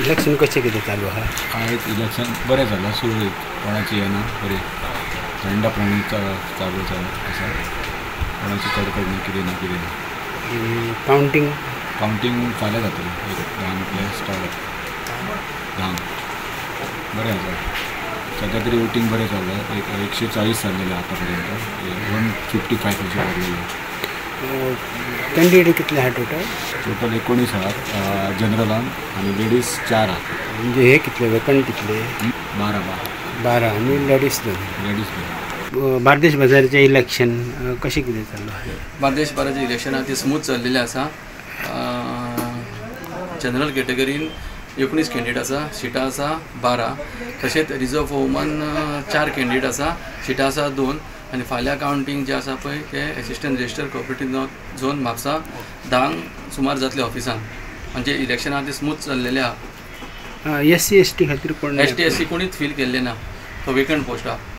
Election कशें कितें चालू आहा? आयज इलेक्शन बरें जालां, सुरळीत, कोणाची हें ना, बरें थंडपणान चालू आसा, कोणाची कडकड ना, कितें ना कितें ना. कावंटींग कावंटींग फाल्यां जातलें, एक 10 म्हटल्यार स्टार्ट जाता, 10. बरें आसा सद्या तरी वोटींग बरें चल्लां, 140 जाल्लेलें आतां पर्यंत, 155 अशें जाल्लेलें. कॅन्डिडेट कितले आहा टोटल? टोटल 19 आहात जनरलान आनी लेडीज 4 आहात. म्हणजे हे कितले वेकंट कितले? 12. 12 आनी लेडीज 2. लेडीज 2. बार्देश बाजाराचें इलेक्शन कशें कितें चालू आहा? बार्देश बाजाराचें इलेक्शन आहा ती स्मूथ चल्लेलें आसा. जनरल कॅटेगरीन 19 कॅन्डिडेट आसा, सिटां आसा 12. तशेंच रिजर्व फॉर वुमन 4 कॅन्डिडेट आसा, सिटां आसा 2. आनी फाल्यां कावंटींग जें आसा पळय तें assistant register cooperative zone Mapusa 10 सुमार जातलें ऑफिसान. म्हणजे इलेक्शन आहा तें स्मूथ चल्लेलें आहा. SC ST खातीर कोण? ST SC कोणीच फील केल्लें ना, तो वेकंट पोस्ट आहा.